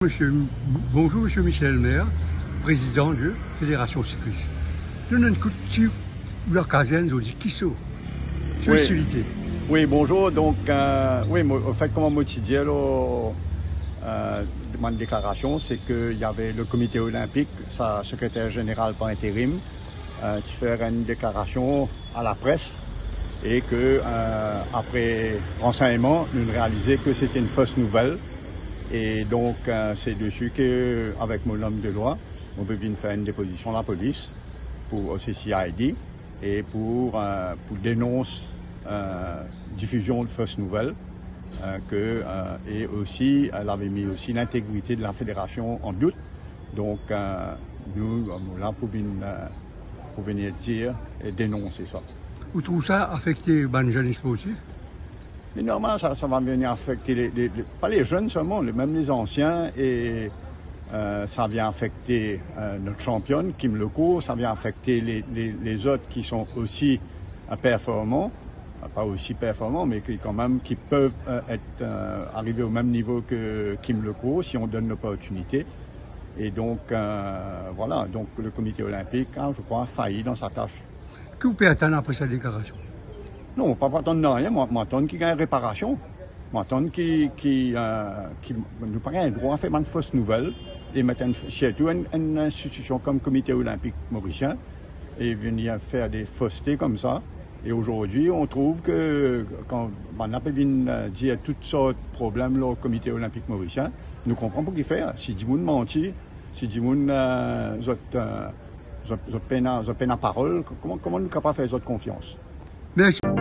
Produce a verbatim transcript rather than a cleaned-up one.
Monsieur, bonjour, monsieur Michel Maire, président de Fédération Cycliste. Donn enn kout ti ou lakazern, zot dir ki so, so... Wi. Aktialite. Wi, bonjour. Donk, euh, wi, mo, anfet, kouma mo ti dir lor, euh, bann deklarasion, se ke y ave le Comité Olympique, sa sekreter zeneral par interim, euh, ti fer enn deklarasion a lapres e ke, euh, apre ransegnman, nou realize ke se enn fos nouvel. E donk, euh, se desi ke, avek mo lom de lwa, mo pe vinn fer enn depozision lapolis pou, o C I D e pou, euh, pou denons, euh, difizion de fos nouvel, euh, ke, euh, e osi, euh, lavi met osi lintegrite de la fédération en doute. Donk, euh, nou, nou la pou vinn, euh, pou vinn dir e denonse sa. Ou trouv sa afekte bann zenn sportif? Me normal, sa, sa va vinn afekte le, le, le, pa le zenn selman, le, mem le zansien, e, euh, sa vinn afekte, euh, nou sanpion, Kim Lecourt, sa vinn afekte le, le, lezot ki son osi, euh, performan, pa osi performan, me ki kanmem, ki pe, euh, et, euh, arive o mem nivo ke Kim Lecourt, si on donn loportinite. E donk, euh, vwala, donk le Comité Olympique, hein, je crois, a failli dans sa tâche. Ki ou pe atann apre sa deklarasion? Non, mo pa, pa atann nanye, mo, mo atann ki gagn reparasion. Mo atann ki, ki, euh, ki, nou pa gagn drwa fer bann fos nouvel e met enn, sirtou enn, enn institision kom Comité Olympique Morisien e vinn fer de foste koumsa. E azordi, on trouv ke kan bann la pe vinn, euh, dir tou sort problem lor Comité Olympique Morisien, nou konpran pou ki fer. Si dimoun manti, si dimoun, euh, zot, euh, zot, zot pena, zot pena parol, kouma, kouma nou kapav fer zot konfians? Mersi.